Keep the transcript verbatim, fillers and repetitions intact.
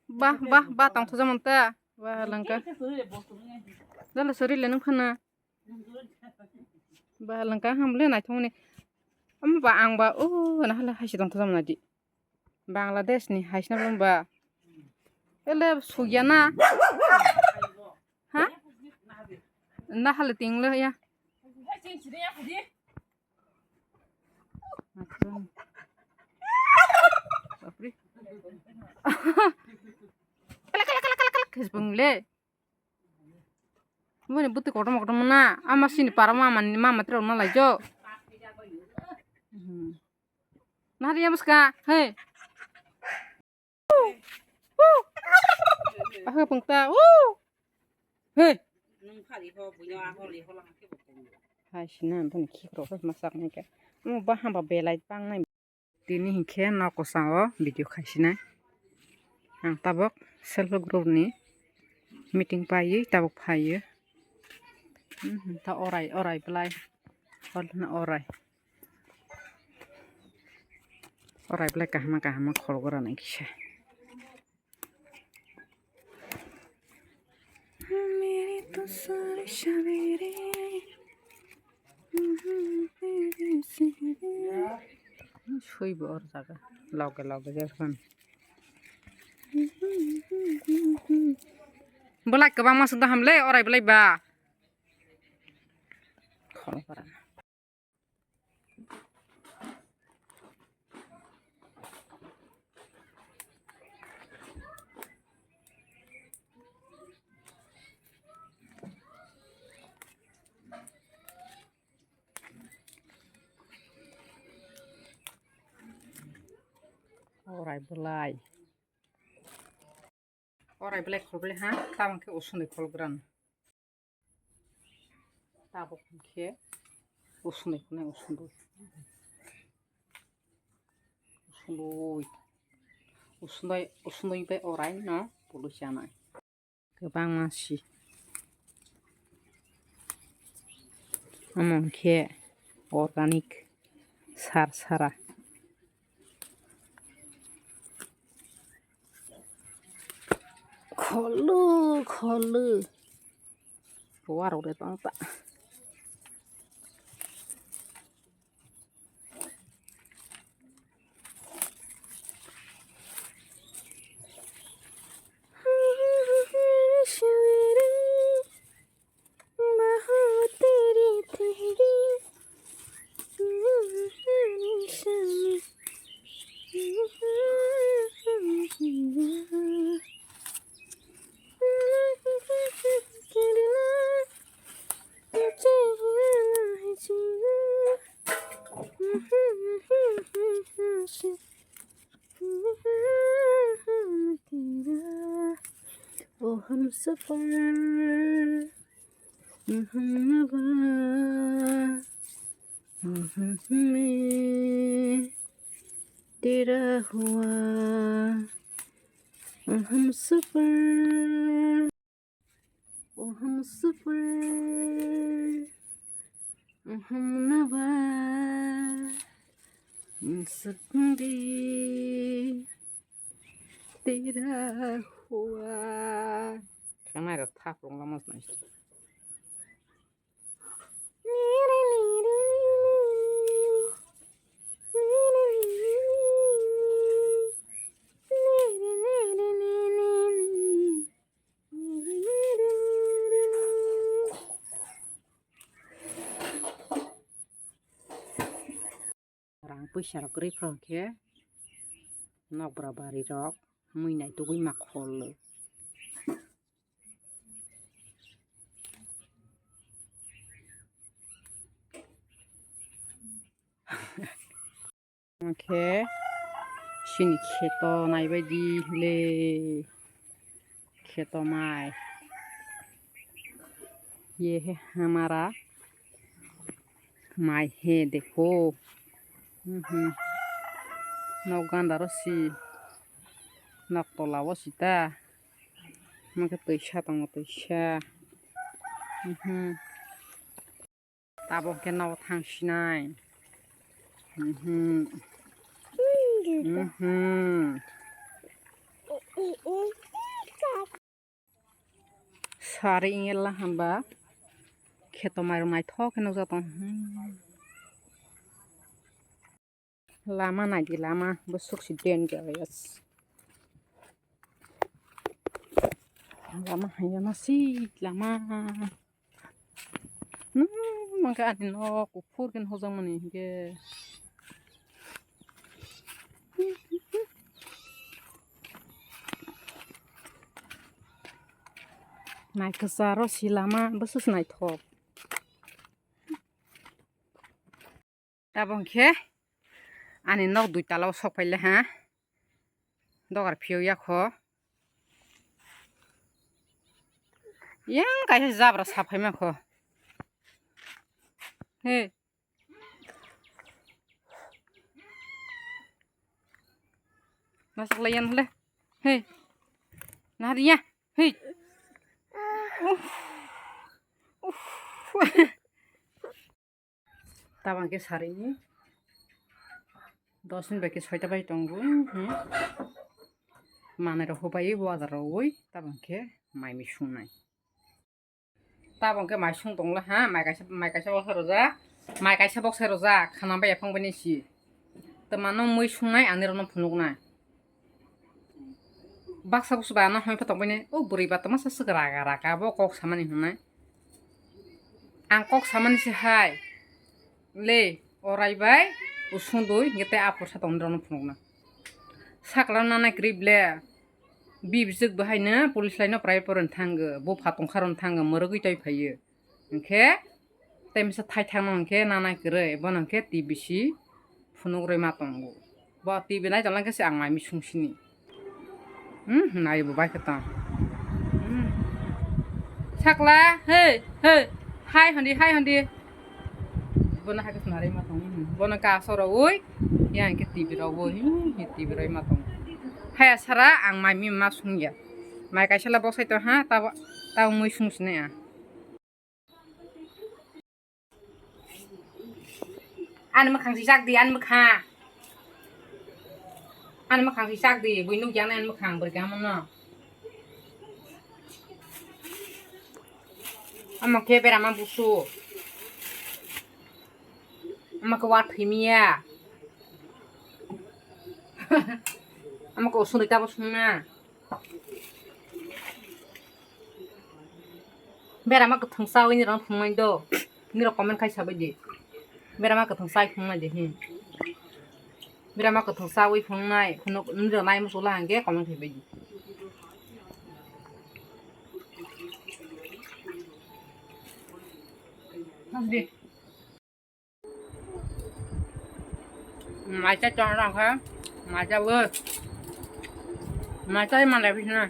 Bah, bah, bah, tong thajak manta. Bah, langka. Jala sori le nung phana. Bah, langka ham le naithok ni. Ama ba ang ba, oh, na hala haisi tong thajak manta di. Bangladesh ni haisi na ba. Ele sugya na. Ha? Na hala ting le ya. Bapre. Kala, kala, kala, kala, kala, khesbung le. Mone buti kotom kotom na, ama sini para mama ni mama tro na lai jo. Hmm. Nari ya muska, hei. Aha pungta, uh. Hei. Hai sina boni khikrok masak nai khe. Omo baham ba belai pangnai. Tini hinkhe nok kwchang o video khaisinai. Ang tabok self help group ni meeting paiwi tabok phaiyo. Hmm, ta orai, orai belai. Orai. Orai belai kahama kahama khol gora nai kisa. मेरी तो सारी सवेरे। Sui bo or jaga. Loge loge jaga. Belai kwbangma swk da hamle orai belai ba. Khol gora. Orai belai. Orai belai khol belai ha, tabang khe usundui khol gran. Tabok khe usundui khonai usundui. Usundui. Usundui, usundui bai orai no pului chanai. Kwbangma si. Omo khe organic sar sara. Kholu, kholu. Warok de tong ta. ओ हमसफर, हमनवा, हमें तेरा हुआ, ओ हमसफर। ओ हमसफर, हमनवा, सकंदी तेरा हुआ। Khwnai rok thap rwngla mosnai. Rang puisa rok kwrwi phano khe nokbra bari rok mui naitugwi ma kholo. Hwnkhe chini kheto naibaidi le kheto mai. Ye hai hamara mai hai dekho. Mhm. Nok ganda ro si. Nok tola o si ta. Hwnkhe twisa tongo, twisa. Mhm. Tabok khe nogo thang sinai. Mhm. Mhm. Sari ingela hamba kheto mairok naithok khe nukjak tong. Hmm. Lama naidi lama bwswk si dangerous. Lama haiya masi lama. Hmm, mangkha ani nok kuphur khe hojak mani hinkhe. Nai kwcharo si lama bwswk naithok. Tabok khe ani nok dui tala o sok paile ha. Dogar phiyok ya kho. Yang kaisa jabra saphai ma kho. He. Masak lai yan le. He. Nahar ya. He. Uff. Uff. Tabang khe sarini dos minute bai khe soita bai tongo, hmm. Manai rok hubai bazar rogwi tabang khe mai mui sungnai. Tabang khe mai sung tongla ha, mai kaisa, mai kaisa boksa rojak, mai kaisa boksa rojak, khana bai yaphang bai si. Twmano mui sungnai ani rokno phunuknai. Baksa busu ba ano hoi pha tongbaini, o bwrwi ba twma sa swk raga raga bo kok samani hwnwi. Ang kok samani se hai. Le, orai bai, usung dui, hingke tei apor sa tongni rokno phunukna. Sakla nanai kwrwi ble. Bi bijwk bo haino police line no prai poron thango, bo pha tongkha ron thango, mwrwgwi toi phaio. Hingke, tei misa thai thangno hingke nanai kwrwi, bono hingke T V C phunuk rwi ma tongo. Bo T V nai tongla hingke se ang mai misung sini. Hmm, nai bo bai khe tong. Hmm. Sakla, hey, hey, hai hondi, hai hondi. Bono hai khe nari ma tong. Hmm. Bono ka soro ui, yang hingke T V rok ui, hmm, T V rok ma tong. Hai sara ang mai mi ma sung ya. Mai kaisa la bosai tong ha, tabo, tabo mui sung sini ya. Ani mwkhang si chak di, ani mwkhang. Ani mwkhang si chak di, bui nukya ani mwkhang bwrwi khe amano. Omo khe berama busu. Omo khe wa thwimiya. Omo khe usung rwui tabo sungna. Berama kwthwng chawi nirok phunuknai do. Nirok comment khai sabai di. Berama kwthwng chai phunuknai de, hmm. Berama kwthwng chawi phunuknai, phunuk, nirok nai muchungla hwnkhe comment khai bai di. Di. Mai cha chong rang kha, mai cha wo. Mai cha ma lai bisna.